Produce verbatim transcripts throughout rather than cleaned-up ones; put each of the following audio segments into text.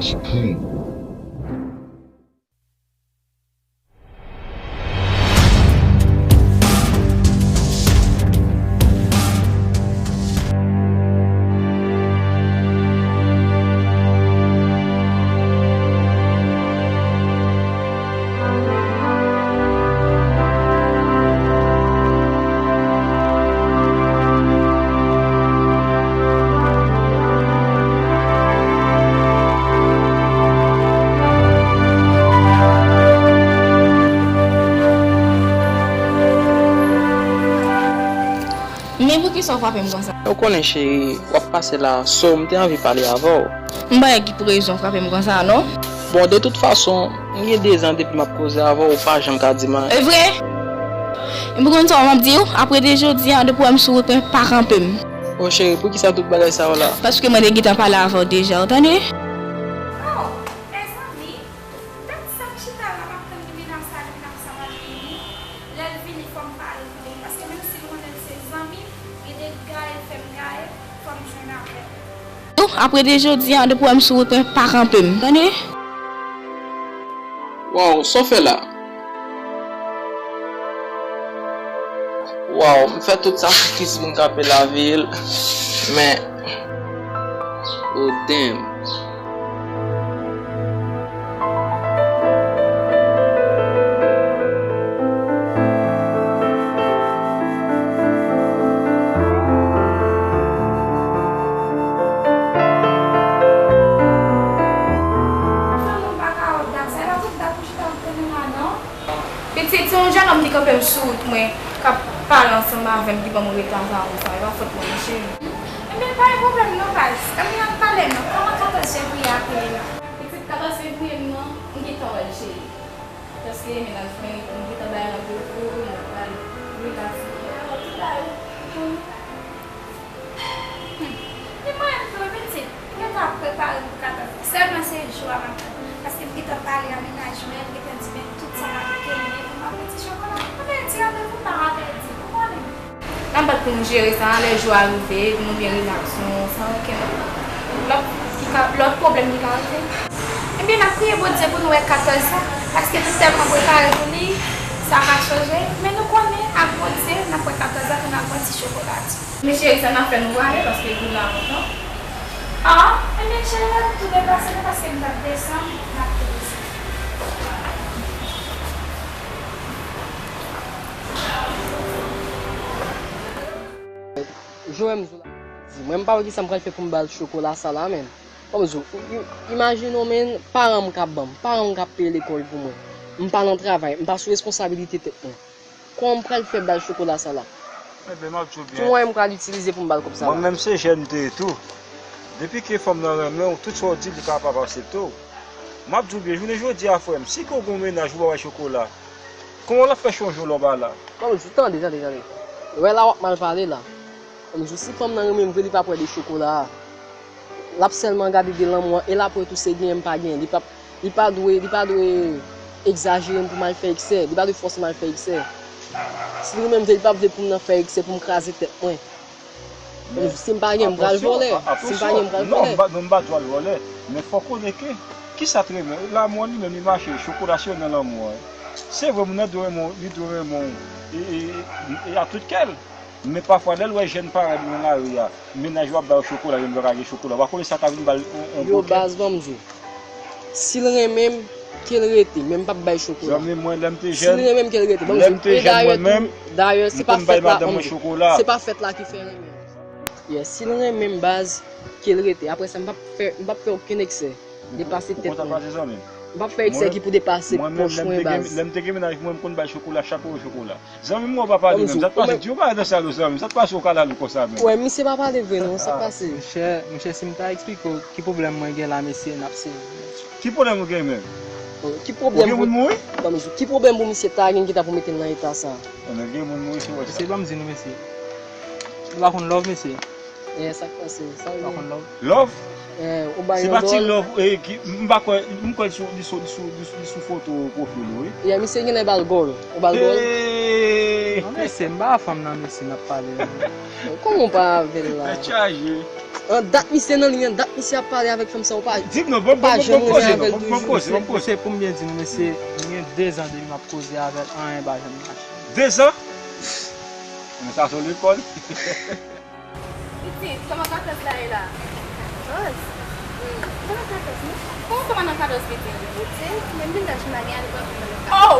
Supreme. Men poukisa w frape m konsa? Ou konnen, cheri, w ap pase la, so m te anvi pale avè w. M pa wè ki pou rezon w frape m konsa, non. Bon, de tout fason, m gen de zan depi m ap koze avè w, ou pa janm ka di m anyen. E vre? E pou konn sa w m ap di w, apre de jodi a, depi w wè m sou wout mwen, pa kanpe m. O cheri, poukisa tout bagay sa yo la? Paske mwen te gentan pale avè w deja, w tande? Oh, mezanmi, dat sa m chita la, m ap tann Limena sa, Limena sa pa vini. Lè l vini, fò m pale pou li, paske menm si l konnen l se zanmi m, gen de gaye l fè m gaye, fò m jwenn avè l. Apre de jodi a, depi w wè m sou wout mwen, pa kanpe m, tande? Waw, sa w fè la? Waw, m fè tout sakrifis vin kanpe lavi l, men, oh damn. Fanm ou pa ka wè dat sa, e pa tout dat pou chita ap tann ou la non. Pitit, se yon jennonm ki kanpe m sou wout mwen, k ap pale ansanm avè m, ki ban m reta sa konsa, e pa fòt mwen, cheri. Ebyen, pa gen pwoblèm non, baz. Ebyen, n ap pale non. Kòman katòz fevriye a ap ye la? Pitit, katòz fevriye m nan, m gentan wè l, cheri. Paske mennaj mwen, m gentan bay randevou, n ap pral relax, tout bagay. Hmm. Li mwen tou wi pitit, m gentan ap prepare pou katòz la. Sèlman se jou a m ap tann. Paske m gentan pale a mennaj mwen, m gentan di men tout sa m ap genyen pou m ap pran ti chokola. Ebyen, ti randevou pa ka pèdi, ou konnen. N ap bat pou nou jere sa, lè jou a rive, pou nou byen rilaks nou, san okenn lòt ki ka, lòt pwoblèm ki ka rive. Ebyen, n ap priye Bondye pou nou wè katòz la, paske nou tèlman prepare pou li, sa ka chanje. Men nou konnen, ak Bondye, n ap wè katòz la, pou n ap pran ti chokola tou. Men cheri, sa n ap fè, nou prale, paske nou la lontan. Ah, ebyen, cheri, n ap tou deplase nou, paske m t ap desann, n ap tou desann. Joel, m di w la, di, mwen, m pa wè kisa m pral fè pou m ba l chokola sa la, menm. Ban m di w, i-, imajine w, menm, paran m k ap ban m, paran m k ap peye lekòl pou mwen. M pa nan travay, m pa sou responsabilite tèt mwen. Kòman m pral fè ba l chokola sa la? Enben, m ap di w byen. Ki mwayen m pral itilize pou m ba l kòb sa la? Mwen menm, se jèn m te ye tou. Depi ke fanm nan renmen w, tout sa w di, li kapab aksepte w. M ap di w byen, jounen jodi a, frè m, si ke w gen yon mennaj, ou pa bay chokola, kòman l ap fè chonje w lè w pa la? Ban m di w, tande, tande, tande. Ou wè la w ap mal pale la. Ban m di w, si fanm nan renmen m vre, li p ap wè de chokola a. L ap sèlman gade de lanmou an, e l ap wè tou se genyen m pa genyen. Li p ap, li pa dwe, li pa dwe egzajere m pou m al fè eksè. Li pa dwe fòse m al fè eksè. Si l renmen m vre, li p ap vle pou m nan fè eksè, pou m kraze tèt mwen. Bon, si m pa gen, m pral vòlè. Si m pa gen, m pral vòlè. Non, m pa, non, m pa di w al vòlè. Men fò w konnen ke, kisa t renmen? Lanmou an li menm, li mache, chokola se youn nan lanmou an. Se vre, moun nan dwe renmen w, li dwe renmen w, e, e, e, e a tout kè l. Men pafwa, lè l wè jèn parèy li nan lari a, mennaj yo ap ba yo chokola, yo menm yo pa ka gen chokola. Ou pa konnen sa ka vin ba l on, on bokèt. Yo, baz, ban m di w. Si l renmen m, ke l rete, men m p ap bay chokola. Zanmi mwen, lè m te jèn, si l renmen m, ke l rete. Ban m di w, e dayè tou, dayè, se pa fèt la, ban m di w, se pa fèt la ki fè renmen m. Yeah, si l renmen m, baz, ke l rete. Apre sa, m p ap fè, m p ap fè okenn eksè depase tèt mwen. M p ap fè eksè ki pou depase pòch mwen, baz. Lè m te gen mennaj mwen, m konn bay chokola, chak jou chokola. Zanmi m, ou pa pale menm. Sa t pase? Di yo pa nan sal ou, zanmi. Sa t pase, ou kalalou konsa menm? Wè, misye pa pale vre non, sa k pase? Monchè, monchè, si m ta eksplike w ki pwoblèm mwen gen la, mesye, n ap sezi. Ki pwoblèm ou gen menm? Bon, ki pwoblèm pou, ban m di w, ki pwoblèm pou misye ta gen ki ta pou mete l nan eta sa? Bon, gen moun mouri sou wè sa. Mesye, ban m di nou, mesye. Nou pa konn love, mesye. Yeah, sa k pase? Sa w gen? Nou pa konn love. Love? Yeah, ou bay yon dòl. Se pa ti love, eh, ki, m pa kwè, m kwè li sou, li sou, li sou, li sou, li sou foto pwofil ou, wi. Yeah, misye genlè ba l gòl. Ou ba l gòl? Eh! Non, mesye, m pa fanm nan, mesye, n ap pale. Kòman w pa avè l la? Tèt chaje. An dat misye nan liy an, dat misye ap pale avèk fanm sa, ou pa, di m non, ban m, ou pa ban m, janm ban m poze, renmen non, avè l ban m, ban m toujou. Poze, ban m poze. Se pou m byen di nou, mesye, gen dezan depi m ap koze avè l, anyen pa janm mache. Dezan? Men sa se lekòl. Pitit, kòman katòz la ye la? Katòz? Wi. Kòman katòz, non? Kòman kòman nan katòz, pitit? Pitit, menm mennaj m pa gen, ale pran pou mwen nan katòz. Oh!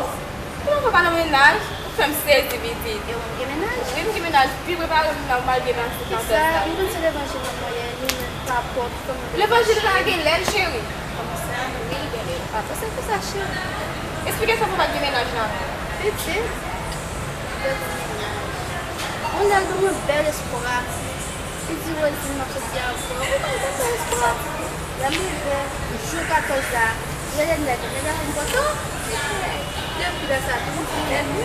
Kòman w pa nan mennaj? Ou fè m sezi, pitit. E ou menm gen mennaj? Wi, m gen mennaj, pi prepare m nan malgre m ap sou katòz la. Kisa? M konn se levanjil m ap mwen, li menm pa pwòp, kòman levanjil la gen lèl, cheri? Kòman sa? Wi, li gen lèl. Pa panse konsa, cheri. Esplike sa, papa gen mennaj la. Pitit, li gen mennaj. Yon lè l ban mwen bèl espwa. Li di, Rosine, m ap soti avè w. Ou pa gen bèl espwa. Lè m rive jou katòz la, rele nèg la, nèg la vin pote w. Depi lè sa tou, m fè nèg wi.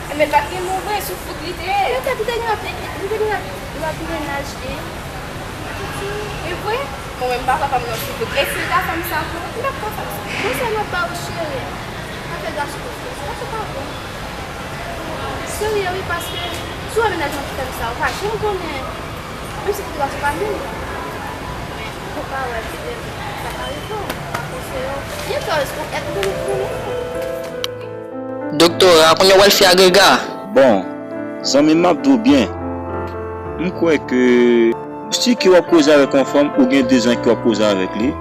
Enben, pa t gen move, sou fout li te ye. Li te, li te gen lòt, li te gen lòt, lòt mennaj li. E vre? Mwen menm, m pa ka fè m nan sou fout. E si l ta fè m sa tou? M p ap ka fè m sa. Bon, se nòt ba ou, cheri. Pa fè gason konfyans. Gason pa bon. Serye, wi, paske si w wè mennaj mwen ki fè m sa, ou pa janm konnen. Menm si se gason pa menm. Men, ou pa wè, se de sa ka rive w. Pa konseye w. Byen tò, èske w, èske w konnen ki konnen? Doktora, kounye a w al fè agrega. Bon, zanmi m, m ap di w byen. M kwè ke si ke w ap koze avèk yon fanm, ou gen dezan ke w ap koze avèk li.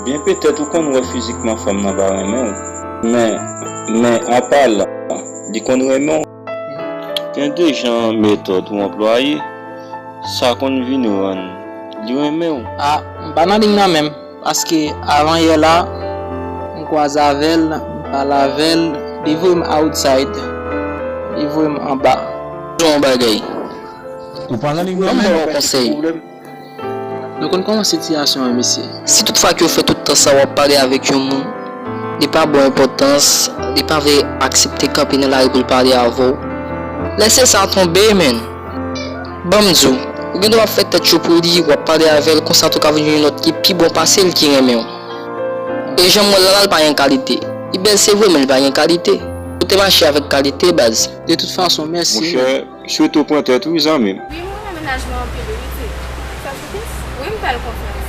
Byen petèt ou konn wè fizikman fanm nan pa renmen w. Men, men apa la, li konn renmen w. Gen de jan metòd ou anplwaye, sa konn vin rann li renmen w. A, m pa nan liy nan menm. Paske avan yè la, m kwaze avè l, m pale avè l, li voye m outside, li voye m anba. Di w yon bagay. Ou pa nan liy nan menm? Ban m ba w yon konsèy. Nou konn kòman sitiyasyon an, mesye. Si tout fwa ke w fè tout tan sa w ap pale avèk yon moun, li pa ba w enpòtans, li pa vle aksepte kanpe nan lari pou l pale avè w, lèse sa tonbe, menn. Ban m di w, ou gen dwa ap fè tèt cho pou li, w ap pale avè l, konsa tou ka vin yon lòt ki pi bon pase l ki renmen w. E jan m wè l la, l pa gen kalite. Li bèl se vre, men l pa gen kalite. Ou te mache avèk kalite, baz. De tout fason, mèsi. Monchè, swete w pran tèt ou, zanmi m. Wi, m renmen mennaj mwen anpil, wi, pitit. Fè l konfyans? Wi, m fè l konfyans.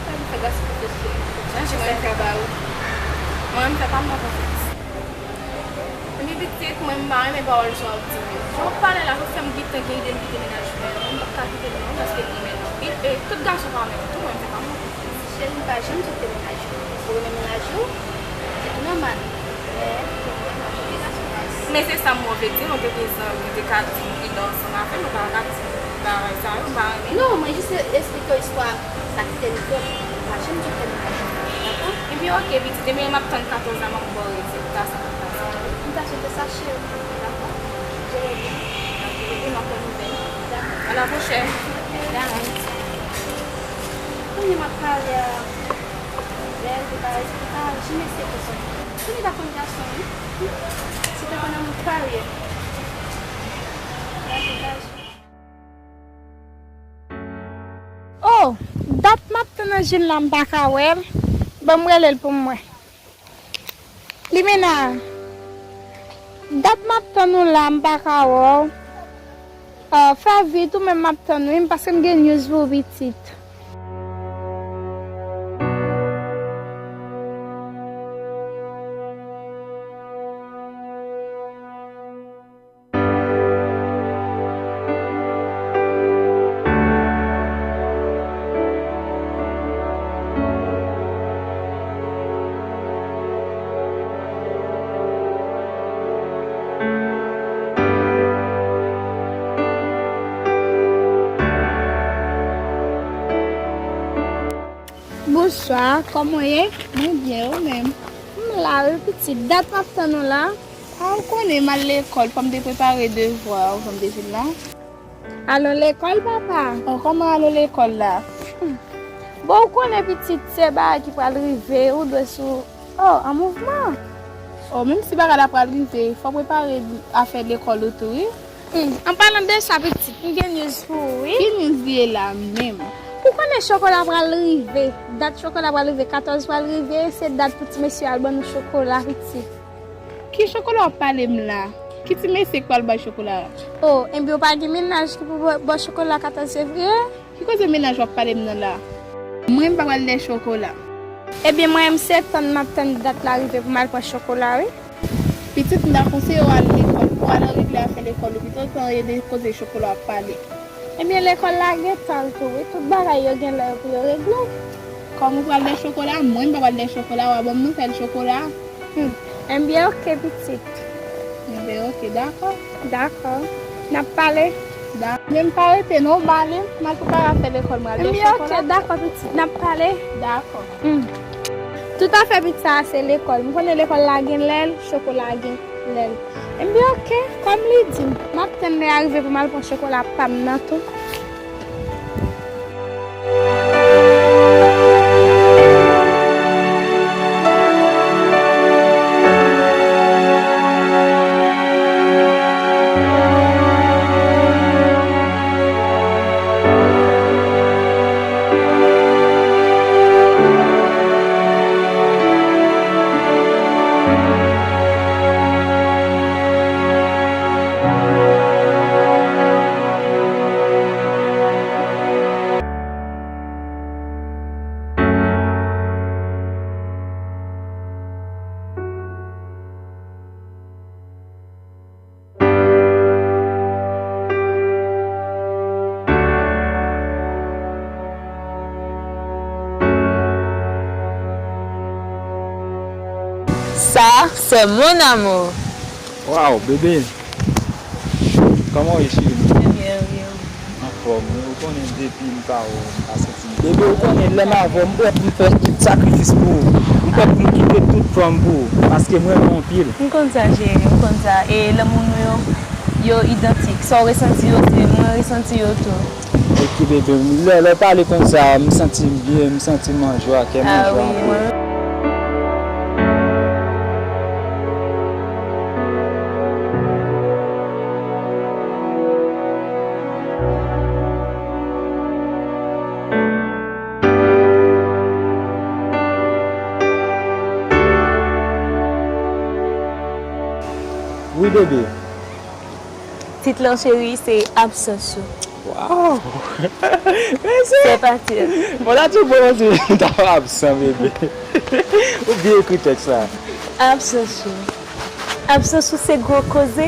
Fè m fè gason konfyans, cheri. Chanje mwen, m fè pa ou. Mwen, m fè pa m nan konfyans. Epi pitit, mwen m pa renmen pawòl sa w ap di m yo. Jan w ap pale la, ou fè m gentan gen ide m kite mennaj mwen. Mwen m p ap ka kite l non, paske m renmen l anpil. E tout gason pa menm tou, mwen m fè pa m nan konfyans. Cheri, m pa janm kite mennaj mwen. Ou renmen mennaj ou? Li tou nòmal. Men, men se sa m wè w vle di, nou te gen zanmi, nou te ka di m pridan ansanm avè l, nou pa ka di m bagay sa yo, m pa renmen. Non, mwen jis esplike w istwa. Sa ki te rive m, m pa janm kite m nan. Dakò? Ebyen, oke, pitit. Ebyen, m ap tann katòz la, m ap ba w rezilta sa k ap pase. M ta swete sa, cheri. Dakò? Jere byen. Dakò, epi m ap pran nouvèl. Dakò. A la pwochèn. Bye. Kounye a m ap pale a bèl, li pa, li pa janm eseye konsa. Kounye a ta konn gason, wi. Si te konn moun parye. Dakò, bye. Oh, dat m ap tann Anjin la, m pa ka wè l. Ban m rele l pou m wè. Limena, dat m ap tann ou la, m pa ka wè w. Ah, fè vit, ou menm m ap tann, wi, paske m gen news pou ou, pitit. Bonswa, kòman w ye? Mwen byen, ou menm? M la wi, pitit. Dat m ap tann ou la. A, ou konnen m al lekòl, fò m te prepare devwa, ou konn m te vin la. Al nan lekòl, papa? O, kòman al lekòl la? Hmm. Bon, ou konnen pitit, se bagay ki pral rive, ou dwe sou, o, an mouvman. O, menm si bagay la pral rive, fò w prepare afè lekòl ou tou, wi. Hmm, an palan de sa, pitit, m gen news pou ou, wi. Ki news li ye la menm? Ou konnen chokola pral rive, dat chokola pral rive, katòz pral rive, se dat pou ti mesye al ban nou chokola, pitit. Ki chokola w ap pale m la? Ki ti mesye k pral bay chokola a? O, enben, ou pa gen mennaj ki pou ba w chokola katòz fevriye? Ki koze mennaj w ap pale m nan la? Mwen, m pa pral dèyè chokola. Ebyen, mwen menm, se tann m ap tann dat la rive pou m al pran chokola, wi. Pitit, m ta konseye w al lekòl, pou w al regle afè lekòl ou pito, tan ede koze chokola w ap pale. Ebyen, lekòl la gen tan l tou, wi. Tout bagay yo gen lè yo pou yo regle. Kòm ou pral dèyè chokola, mwen, m pa pral dèyè chokola, w a ban m nouvèl chokola. Hmm. Enben, oke, pitit. Enben, oke, dakò. Dakò. N ap pale. Da-, men m pa rete non, m ale, m al prepare afè lekòl mwen, al dèyè chokola. Enben, oke, dakò, pitit, n ap pale. Dakò. Hmm. Tout afè pitit sa a se lekòl. M konnen lekòl la gen lè l, chokola gen lè l. Enben, oke, kòm li di m, m ap tann lè a rive pou m al pran chokola pa m nan tou. Ça, c'est mon amour. Waw, bebe. Kòman w ye, cheri? Trè byen, wi, wi. Anfòm, wi. Ou konnen depi m pa wè w, m pa santi m byen. Bebe, ou konnen lè m avè w, m prè pou m fè tout sakrifis pou ou. M prè pou m kite tout fanm pou ou, paske m renmen w anpil. M konn sa, cheri, m konn sa. E lanmou nou yo, yo idantik. Sa w resanti yo, se mwen resanti yo tou. Oke, bebe, lè, lè w pale konsa, m santi m byen, m santi m an jwa, kè m an jwa anpil. Ah wi, mwen. Wi, bebe. Tit lan, cheri, se Absans ou. Waw! Mesye! Se pati. Bon, la tou bon, mesye. M ta absan, bebe. Ou byen ekri tèks la. Absans ou. Absans ou se gwo koze.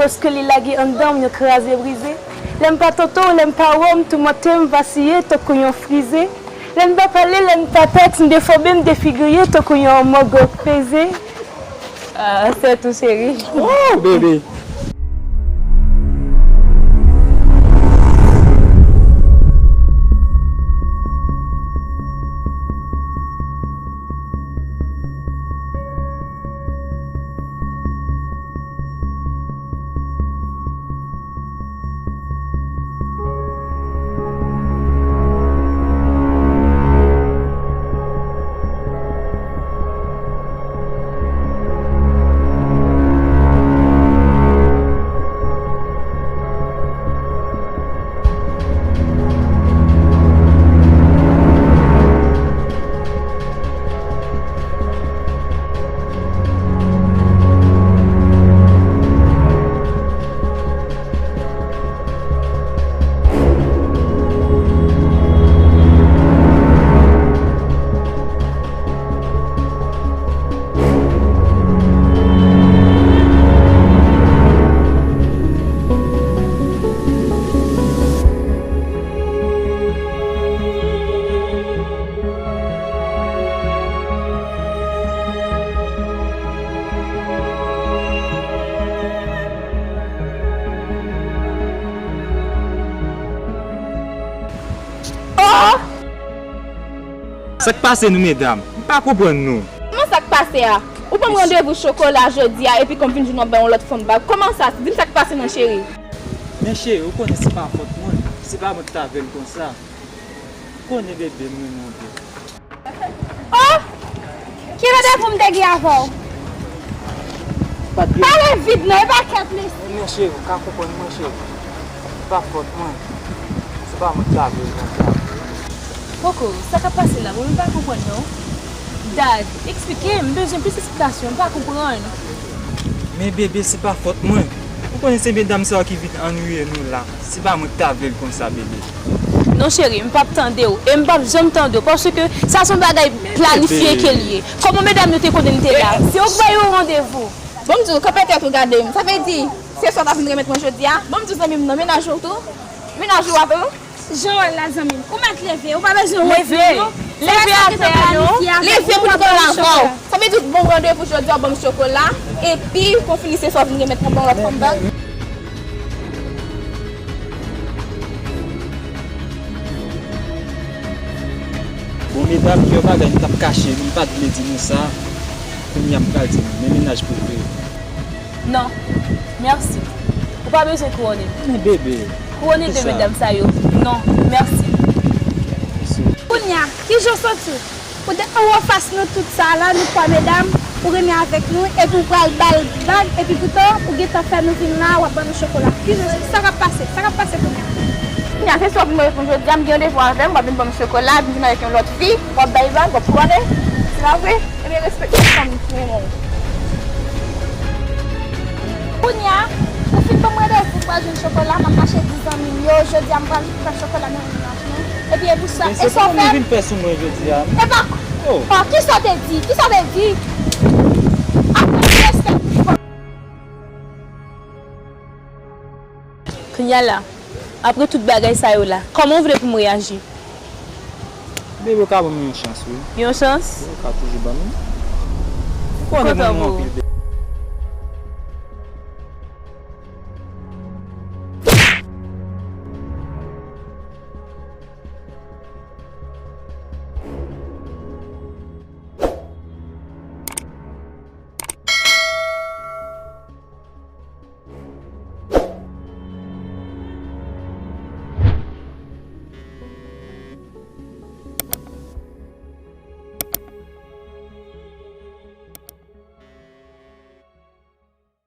Paske li lage anndan m yon kraze brize. Lè m pa tonton w, lè m pa wè w, m toumante, m vasiye tankou yon frize. Lè n pa pale, lè n pa tèks, m defobe, m defigire tankou yon mòg peze. Ah, c'est tout, chérie. Oh, bébé. Oh! Sa k pase nou, medam? M pa konprann nou. Kòman sa k pase a? Ou ban m randevou chokola jodi a, epi kòm vin jounen w ap bay yon lòt fanm bag. Kòman sa? Di m sa k pase non, cheri. Men cheri, ou konnen se pa fòt mwen. Se pa mwen ki t avè l konsa. Ou konnen bebe m renmen w byen. Oh! Ki randevou m te gen avè w? Pale vit non, e pa kèt mesye. Men cheri, ou ka konprann mwen cheri. Se pa fòt mwen. Se pa mwen ki t avè l konsa. Koko, sa k ap pase la? Mwen menm m pa konprann non. Dad, eksplike m, m bezwen plis eksplikasyon, m pa konprann. Men bebe, se pa fòt mwen. Ou konnen se medam sa yo ki vin annuiye nou la. Se pa mwen ki ta vle l konsa, bebe. Non cheri, m p ap tande w. E m p ap janm tande w. Paske sa se yon bagay planifye ke l ye. Kòman medam yo te konnen m te la? Se yo k ba yo randevou. Bon, m di w, kanpe tèt ou gade m. Sa vle di, se sa w ta vin remèt mwen jodi a? Bon, m di w, zanmi m nan, mennaj ou tou? Mennaj ou a tou? Jan w wè l la, zanmi m. Ou mèt leve, ou pa bezwen wont non. Leve atè a non. Leve pou nou pale avè w. Sa vle di w bon randevou jodi a, w ban m chokola, epi kon fini se sa w vin remèt mwen ban lòt fanm bag. Bon, medam, gen yon bagay m t ap kache nou, m pa t vle di nou sa. Kounye a m pral di nou, men mennaj prive. Non, mèsi. Ou pa bezwen kouwone m. Men bebe. Kouwone de medam sa yo. Non, mèsi. Kounye a, kijan w santi w? Ou te anwo fas nou tout sa la, nou twa medam, ou renmen avèk nou, epi w pral ba l bag, epi poutan, ou gentan fè nou vin la, w ap ban nou chokola. Kijan, sa k ap pase? Sa k ap pase kounye a? Kounye a, se sa w vin mwen reponn jodi a, m gen randevou avè m, w ap vin ban m chokola, vin vin avèk yon lòt fi, w ap ba l bag, w ap kouwone. Se pa vre? Ebyen, respekte fanm ki renmen w. Kounye a, ou fin ban m randevou pou al jwenn chokola, m ap mache di zanmi m yo, jodi a m pral fè chokola nan mennaj mwen. Epi e pou sa, e sa w fè m? Vin fè sou mwen jodi a. E pa, oh, kisa w te di? Kisa w te di? Ak tout respè pou fanm. Kounye a la, apre tout bagay sa yo la, kòman w vle pou m reyaji? Bebe, ou ka ban m yon chans, wi. Yon chans? Ou ka toujou ban m. Ou konnen m renmen w anpil, bebe.